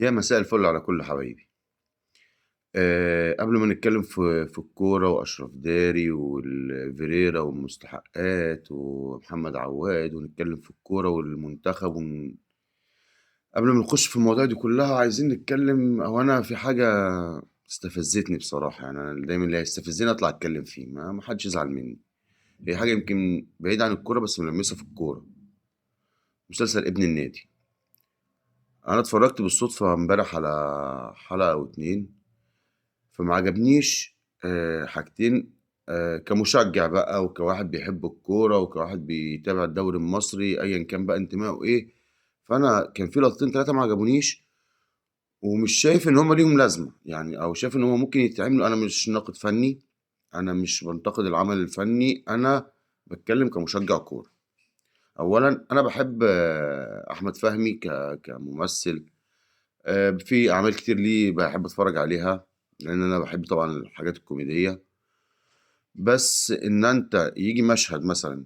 يا مساء الفل على كل حبايبي. قبل ما نتكلم في الكورة وأشرف داري والفيريرا والمستحقات ومحمد عواد، ونتكلم في الكورة والمنتخب قبل ما نخش في المواضيع دي كلها عايزين نتكلم، أو أنا في حاجة استفزتني بصراحة، أنا دايما اللي هيستفزني أطلع أتكلم فيه، ما حدش يزعل مني. هي حاجة يمكن بعيدة عن الكورة بس ملمسة في الكورة. مسلسل ابن النادي، أنا اتفرجت بالصدفة امبارح على حلقة أو اتنين، فما عجبنيش. حاجتين، كمشجع بقى وكواحد بيحب الكورة وكواحد بيتابع الدوري المصري أيا كان بقى انتمائه إيه، فأنا كان في لقطتين تلاتة ما عجبونيش ومش شايف إن هما ليهم لازمة، أو شايف إن هما ممكن يتعملوا. أنا مش ناقد فني، أنا مش بنتقد العمل الفني، أنا بتكلم كمشجع كورة. أولاً أنا بحب أحمد فهمي كممثل، في أعمال كتير ليه بحب أتفرج عليها لأن أنا بحب طبعاً الحاجات الكوميدية. بس إن أنت يجي مشهد مثلاً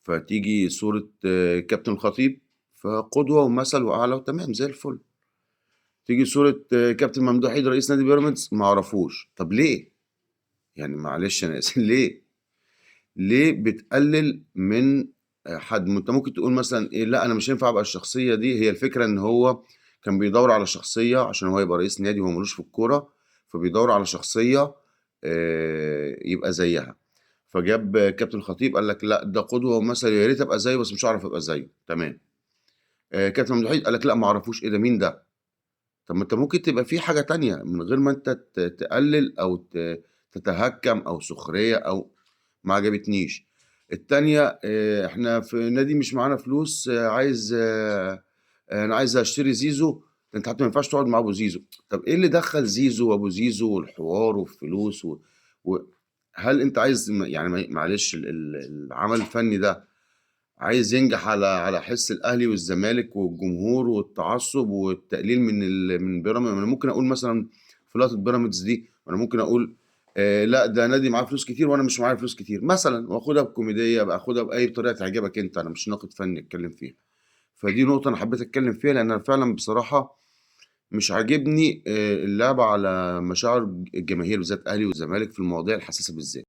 فتيجي صورة كابتن الخطيب فقدوة ومثل وأعلى وتمام زي الفل، تيجي صورة كابتن ممدوح عيد رئيس نادي بيراميدز ما أعرفوش. طب ليه؟ معلش أنا آسف، ليه؟ ليه بتقلل من حد؟ ما أنت ممكن تقول مثلاً إيه، لا أنا مش هينفع أبقى الشخصية دي. هي الفكرة إن هو كان بيدور على شخصية عشان هو يبقى رئيس نادي وهو ملوش في الكورة، فبيدور على شخصية يبقى زيها، فجاب كابتن الخطيب قال لك لا ده قدوة ومثل، يا ريت أبقى زيه بس مش هعرف أبقى زيه. تمام. كابتن ممدوح عيد قال لك لا ما أعرفوش، إيه ده، مين ده؟ طب ما أنت ممكن تبقى في حاجة تانية من غير ما أنت تقلل أو تتهكم أو سخرية أو ما عجبتنيش. التانية، إحنا في نادي مش معانا فلوس، أنا عايز أشتري زيزو، ده أنت حتى ما ينفعش تقعد مع أبو زيزو. طب إيه اللي دخل زيزو وأبو زيزو والحوار والفلوس هل أنت عايز يعني معلش العمل الفني ده عايز ينجح على حس الأهلي والزمالك والجمهور والتعصب والتقليل من بيراميدز؟ أنا ممكن أقول مثلاً في لقطة بيراميدز دي، أنا ممكن أقول، لا ده نادي معاه فلوس كتير وأنا مش معايا فلوس كتير مثلاً، وآخدها بكوميدية، بآخدها بأي طريقة تعجبك أنت، أنا مش ناقد فني أتكلم فيها. فدي نقطة أنا حبيت أتكلم فيها لأن أنا فعلاً بصراحة مش عاجبني اللعب على مشاعر الجماهير بالذات أهلي والزمالك في المواضيع الحساسة بالذات.